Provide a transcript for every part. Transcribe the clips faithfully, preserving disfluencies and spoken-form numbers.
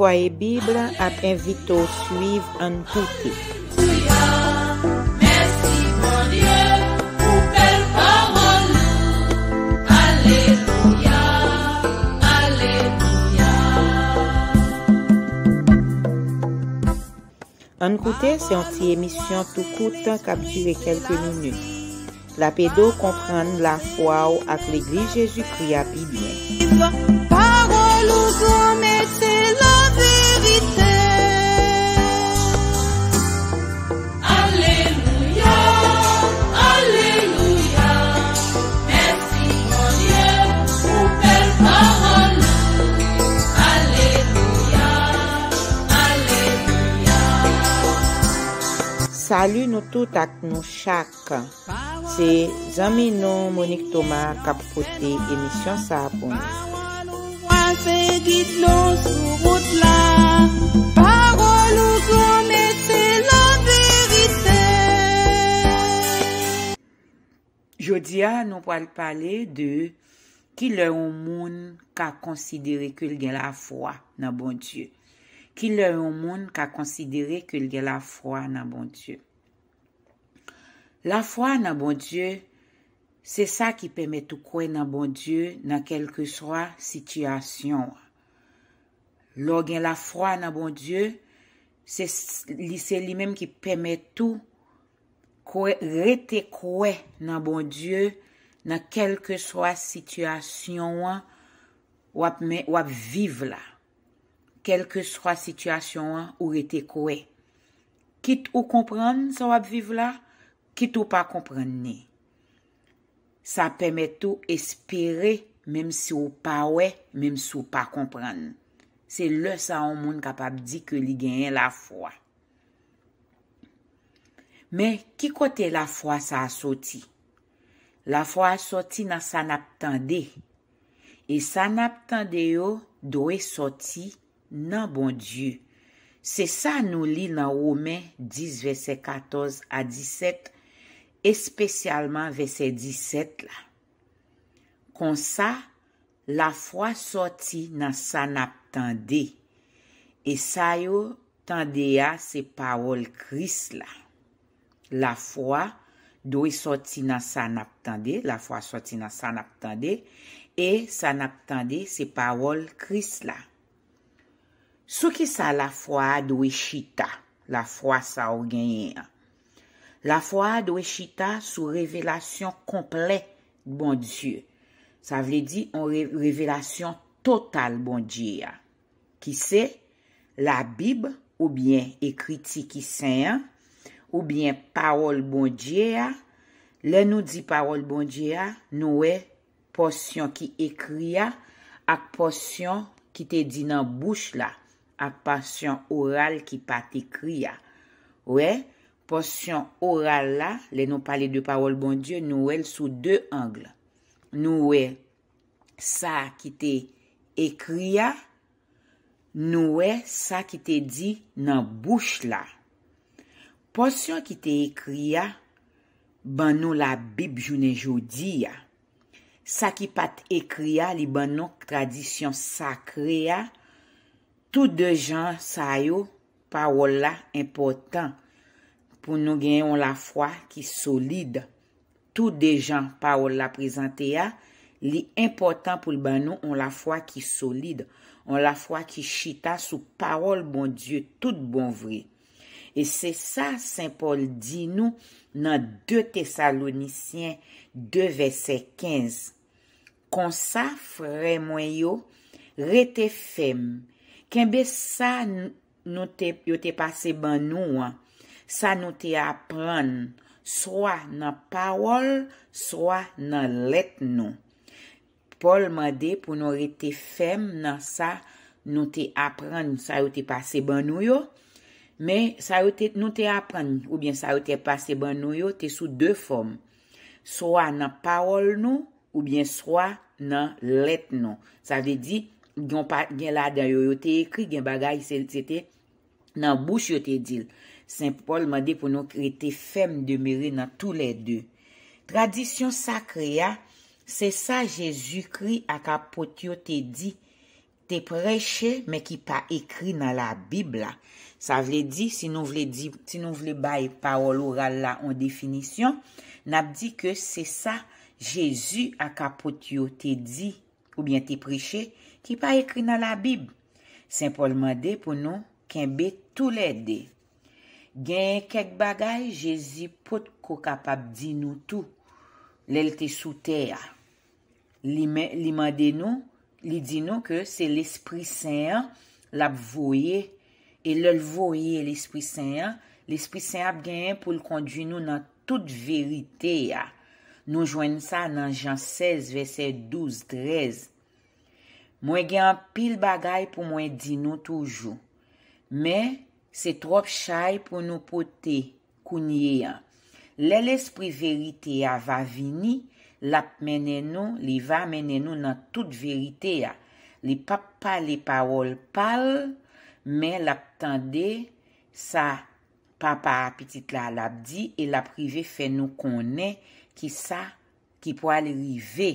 Fwaye Bib ap envite w swiv Ann Koute. Mèsi Bondye pou bèl pawòl ou. Alelouya, alelouya. Ann Koute se yon ti emisyon tou kout k ap dire kèlke minit. L ap ede w konprann lafwa w ak Legliz Jezikri a pi byen. Pawòl ou pwomèt se laverite. Alelouya, alelouya. Mèsi Bondye pou bèl pawòl ou. Alelouya, alelouya. Salut nou tout ak nou chak. Se zanmi nou Monique Thomas k ap pote emisyon sa a pou nou. Pawòl ou vwa se gid nou sou wout la. Pawòl ou pwomèt se laverite. Jodi a, nou pral pale de ki lè yon moun ka konsidere ke l gen lafwa nan Bondye. Ki lè yon moun ka konsidere ke l gen lafwa nan Bondye. Lafwa nan Bondye, se sa ki pèmèt ou kwè nan Bondye nan kèlkeswa sitiyasyon an. Lè w gen lafwa nan Bondye, se s- li se li menm ki pèmèt ou kwè, rete kwè nan Bondye nan kèlkeswa sitiyasyon an w ap men- w ap viv la. Kèlkeswa sitiyasyon an, ou rete kwè. Kit ou konprann sa w ap viv la, kit ou pa konprann ni. Sa pèmèt ou espere, menm si w pa wè, menm si w pa konprann. Se lè sa a yon moun kapab di ke li genyen lafwa. Men, ki kote lafwa sa a soti? Lafwa a soti nan sa n ap tande. E sa n ap tande yo dwe soti nan Bondye. Se sa nou li nan Women dis, vèsè katòz a disèt, espesyalman vèsè disèt la. Konsa, lafwa soti nan sa n ap tande. E sa yo tande a se pawòl Kris la. Lafwa dwe soti nan sa n ap tande, lafwa soti nan sa n ap tande, e sa n ap tande se pawòl Kris la. Sou ki sa lafwa a dwe chita, lafwa sa ou genyen an? Lafwa a dwe chita sou revelasyon konplè Bondye. Sa vle di yon re- revelasyon total Bondye a, ki se Labib oubyen ekriti ki sen an, oubyen pawòl Bondye a. Lè nou di pawòl Bondye a, nou wè pòsyon ki ekri a ak pòsyon ki te di nan bouch la ak pòsyon oral ki pa t ekri a. Wè, pòsyon oral la, lè nou pale de pawòl Bondye, nou wè l sou de ang. Nou wè sa ki te ekri a, nou wè sa ki te di nan bouch la. Pòsyon ki te ekri a ban nou Labib jounen jodi a. Sa ki pa t ekri a, li ban nou tradisyon sakre a. Tou de jan sa yo, pawòl la enpòtan pou nou gen yon lafwa ki solid. Tou de jan pawòl la prezante a, li enpòtan pou l ban nou yon lafwa ki solid, yon lafwa ki chita sou pawòl Bondye tout bon vre. E se sa Sen Pòl di nou nan de Tesalonisyen de vèsè kenz. Konsa, frè mwen yo, rete fèm, kenbe sa n- nou te, yo te pase ban nou an, sa nou te aprann, swa nan pawòl, swa nan lèt nou. Pòl mande pou nou rete fèm nan sa nou te aprann, sa yo te pase ban nou yo. Men sa yo te, nou te aprann, oubyen sa yo te pase ban nou yo, te sou de fòm. Swa nan pawòl nou, oubyen swa nan lèt nou. Sa vle di, gen pa- gen ladan yo, yo te ekri, gen bagay se se te nan bouch yo te di l. Sen Pòl mande pou nou rete fèm, demere nan toulède. Tradisyon sakre a, se sa Jezikri ak apot yo te di te preche, men ki pa ekri nan Labib la. Sa vle di, si nou vle di, si nou vle bay pawòl oral la yon definisyon, n ap di ke se sa Jezi ak apot yo te di oubyen te preche ki pa ekri nan Labib. Sen Pòl mande pou nou kenbe toulède. Genyen kèk bagay Jezi potko kapab di nou tou lè l te sou tè a. Li, men, li mande nou, li di nou ke se Lespri Sen an l ap voye. E lè l voye Lespri Sen an, Lespri Sen an ap genyen pou l kondui nou nan tout verite a. Nou jwenn sa nan Jan sèz, vèsè douz, trèz. Mwen gen anpil bagay pou mwen di nou toujou, men se twòp chay pou nou pote kounye a. Lè Lespri verite a va vini, l ap mennen nou, li va mennen nou nan tout verite a. Li p ap pale pawòl pa l, men l ap tande sa Papa a Pitit la l ap di e l ap rive fè nou konnen ki sa ki pral rive.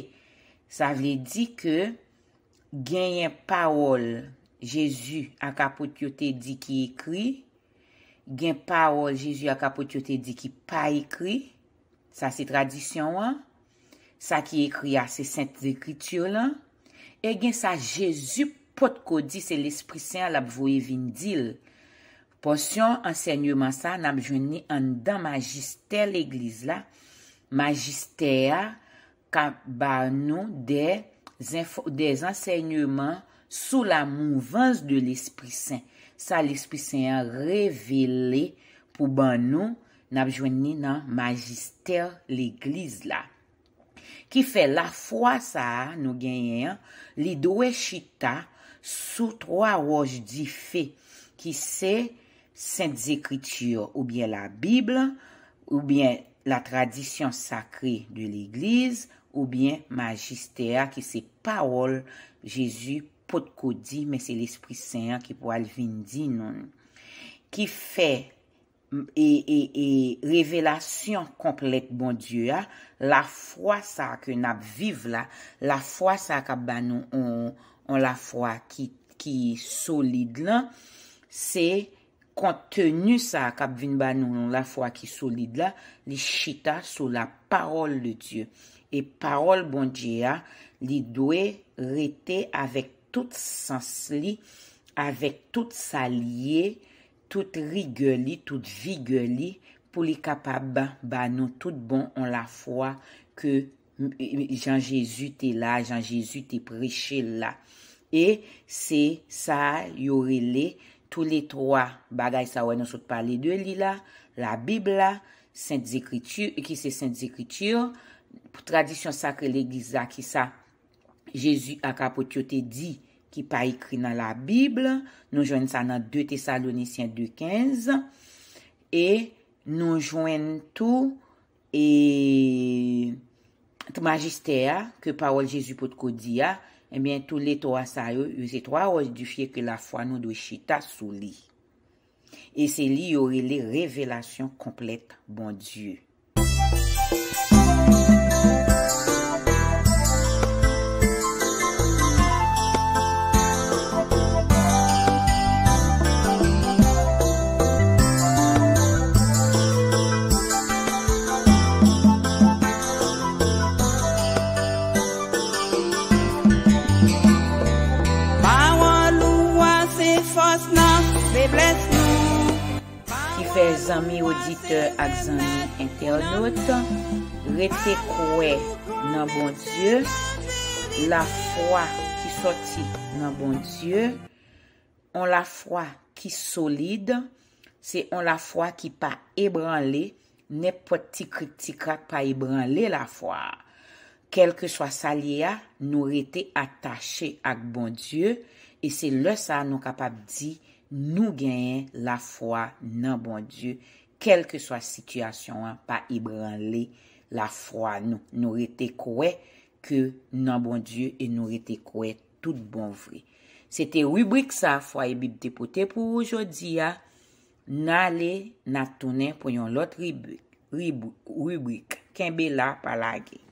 Sa vle di ke genyen pawòl Jezi ak apot yo te di ki ekri, gen pawòl Jezi ak apot yo te di ki pa ekri, sa se tradisyon an, sa ki ekri a se Sent Ekriti lan, e gen sa Jezi potko di se Lespri Sen an l ap voye vin di l. Pòsyon ansèyman sa a, n ap jwenn li anndan majistè legliz la. Majistè a ka ba nou de zenfo-, de ansèyman sou la mouvance de Lespri Sen. Sa Lespri Sen an revele pou ban nou, n ap jwenn li nan majistè legliz la. Ki fè lafwa sa a nou genyen an, li dwe chita sou twa wòch dife, ki se Sent Ekriti oubyen Labib, oubyen la tradition sacrée de l'Église, oubyen majistè a, ki se pawòl Jezi potko di, men se Lespri Sen an ki pral vin di nou. Ki fè e, e, e revelasyon konplèt Bondye a, lafwa sa ke n ap viv la, lafwa sa k ap ba nou on, on lafwa ki, ki solid lan, se konteni sa k ap vin ba nou on lafwa ki solid la, li chita sou la parole de Dieu. E pawòl Bondye a, li dwe rete avèk tout sans li, avèk tout sa l ye, tout rigè li, tout vigè li, pou li kapab ba nou tout bon on lafwa ke, m, jan Jezi te la, jan Jezi te preche l la. E se sa yo rele tou le twa bagay sa wè nou sot pale de li la, Labib la, Sent Ekriti, ki se Sent Ekriti, tradisyon sakre legliz la, ki sa Jezi ak apot yo te di ki pa ekri nan Labib. Nou jwenn sa nan de Tesalonisyen de kenz. E nou jwenn tou, e, t-, majistè a, ke pawòl Jezi potko di a, ebyen, tou le twa sa yo, yo se twa wòch dife ke lafwa nou dwe chita sou li. E se li yo rele revelasyon konplèt Bondye. Pawòl ou a se fòs nan feblès nou. Ki fè zanmi oditè ak zanmi entènot, rete kwè nan Bondye, lafwa ki sòti nan Bondye, on lafwa ki solid, se on lafwa ki pa ebranle, nenpòt ti krik ti krak pa ebranle lafwa a. Kèlkeswa sa l ye a, nou rete atache ak Bondye, e se lè sa a nou kapab di nou genyen lafwa nan Bondye, kèlkeswa sitiyasyon an pa ebranle lafwa nou. Nou rete kwè ke nan Bondye e nou rete kwè tout bon vre. Se te ribrik sa a Fwaye Bib te pote pou ou jodi a. N ale, n a tounen pou yon lòt ribrik. Rib-, ribrik. Kenbe la, pa lage.